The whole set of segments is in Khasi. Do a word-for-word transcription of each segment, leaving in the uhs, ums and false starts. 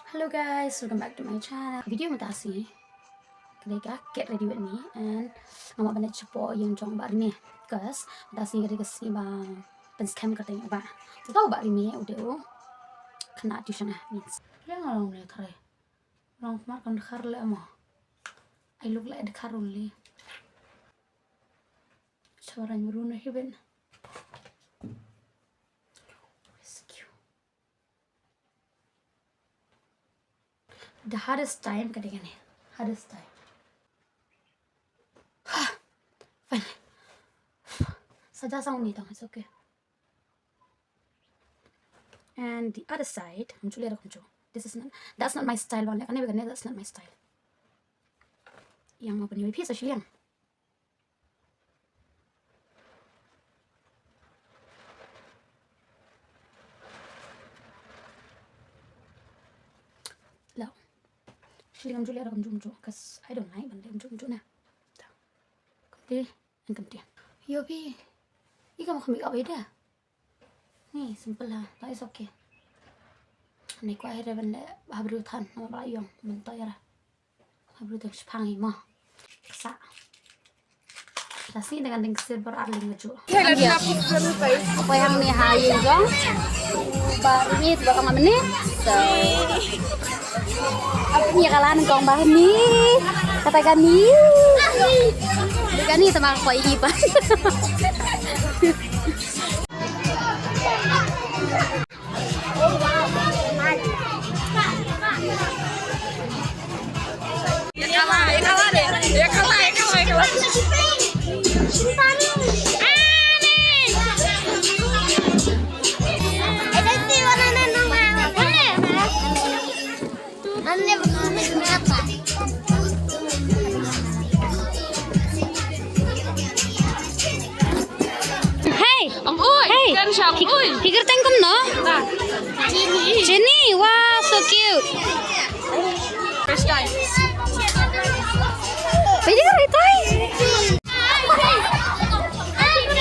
Hello guys, welcome back to my channel. Video mynta sngi ka dei ka get ready with me and nga mut ban leit shapoh ïing jong Bah Rimi, 'cause mynta sngi ka dei ka sngi ba pynskhem kyrteng u Bah. Uta u Bah Rimi u dei u khynnah tuition ah, means. Ïa nga long ne khare. Long kumar kan khar le mo. I look like the khar only. Chawra nyu run hi ben. Rescue. The hardest time ka dei kane. Hardest time. Ha! Fine. Sa ja sang ni tang, it's okay. And the other side, kumjuh le kumjuh. This is not, that's not my style one. Kane kane, that's not my style. Ïa nga pynïoh ïa phi sa shiliang. Lo. Shiliang kumjuh le kumjuh kumjuh, 'cause I don't like ban leh kumjuh kumjuh na. Kumte, and kumte. Ïoh phi. Ïa ka ma khmih ka wei da. Ni simple ha, ta is okay. Ni kwah hi re ban leh ha briew than, namar ba la ïong, mynta ïa ra. Ha briew than shipang hi mo. Kasa. Ta sngi dang dang ksir bar ar ling maju. Poi hangne ha ïing jong Bah Rimi, ba ka ma mynne. So. Ap ni kalan kong Bah Rimi. Kata kani. Kani sama koi iban. Hey! Ang ui, hey! Kan siya ang ui. Hi kyrteng kumno? Jenny. Jenny, wow, so cute. First time. Pwede ka rito eh.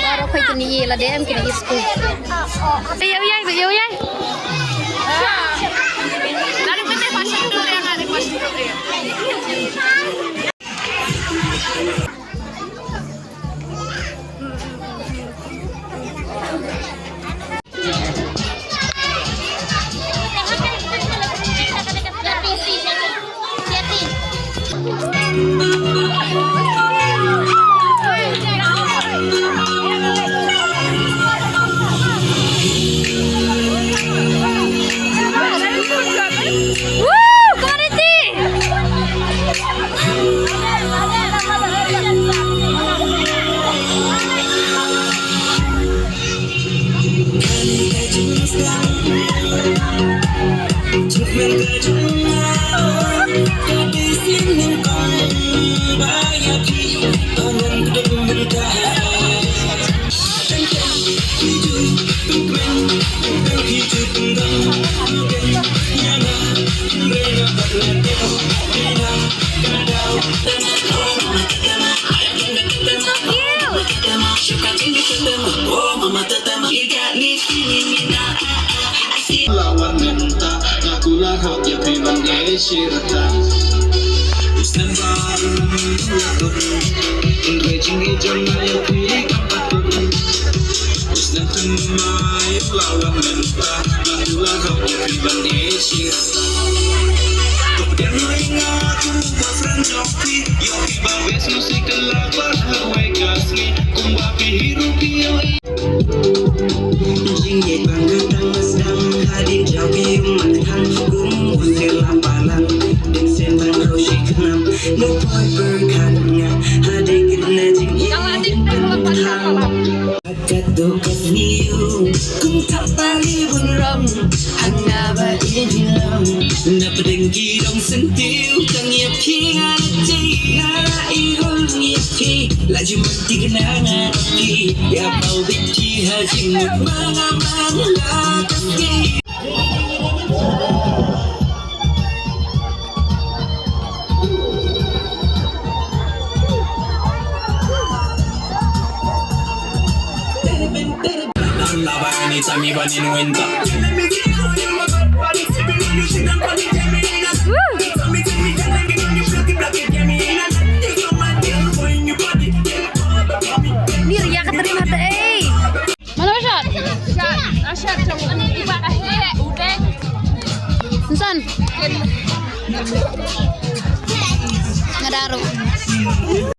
Baroh phi kine ïa lade em kine ïa skul. Ïa u ïai, ïa u ïai. Kat dok kat niu kum tap bali bun ram hana ba i bilang. Na pdeng ki dong sentiu tang ïap ki nga na jai na i hol ïap ki la ju mati kena nga ki ïap au bit ki ha jingmut manga manga la kat ki. Nga da ruh.